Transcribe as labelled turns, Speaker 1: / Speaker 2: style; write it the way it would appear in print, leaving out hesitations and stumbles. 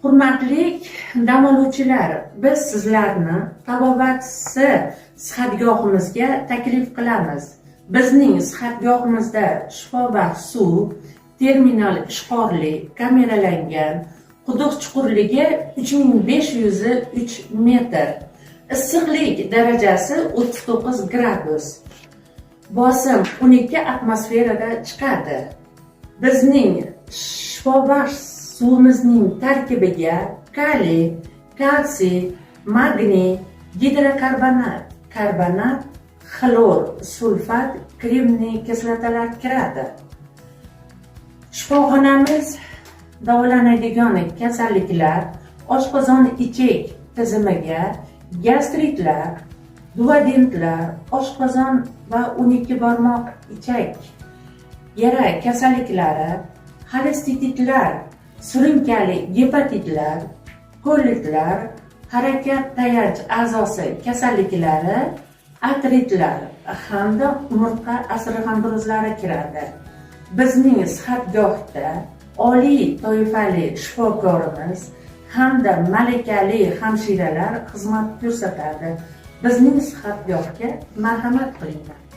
Speaker 1: Hurmatli dam oluvchilar, biz sizlarni tabobatsi sihatgohimizga taklif qilamiz. Bizning sihatgohimizda shifobaxsh suv, terminal ishqorli, kameralangan, quduq chuqurligi 3503 metr. Issiqlik darajasi 39 gradus. Bosim 12 atmosferada chiqadi. Bizning shifobaxsh suvimizning tarkibiga kaliy, kalsiy, magniy, gidrokarbonat, karbonat, xlor, sulfat, kremniy kislotalar kiradi. Shifoxonamiz davolanadigan kasalliklar: oshqozon ichak tizimiga, gastritlar, duodenitlar, oshqozon va 12 barmoq ichak yara kasalliklari, xolestititlar, surunkali gepatitlar, kolitlar, harakat tayanch a'zosi kasalliklari, artritlar hamda umurtqa osteoxondrozlari kiradi. Bizning sihatgohda oliy toifali shifokorimiz hamda malakali hamshiralar xizmat ko'rsatadi. Bizning sihatgohga marhamat qilinglar.